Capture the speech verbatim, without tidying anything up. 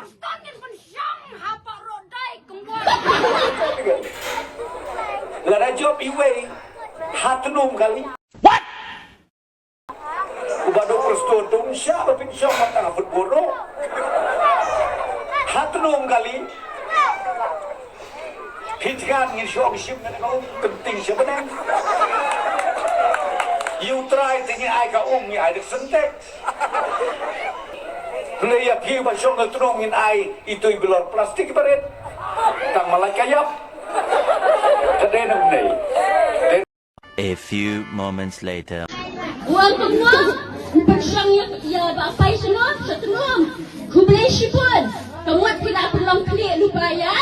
Ton ngin pynshong ha paro dai kong bor. Lada jop iwei ha tnum kali. Uba duk prestone tung sha ba pynshong matang ha football ro. Ha tnum kali. Pynjngan ngin shong shim ngan kau kenting sha benang. Yu trai te ngi ai ka um ngi ai dek sentek. Hynrei ïa phi ba shong na tnum ngin ai itu i bilor plastik barit. Tang malai kayap. Ka dei nang nei. A few moments later. Buang pengwang, pengsyang ya ya ba pai shalom, shalom. Kublai shibun. Kamut pula pelong klik lupa ya.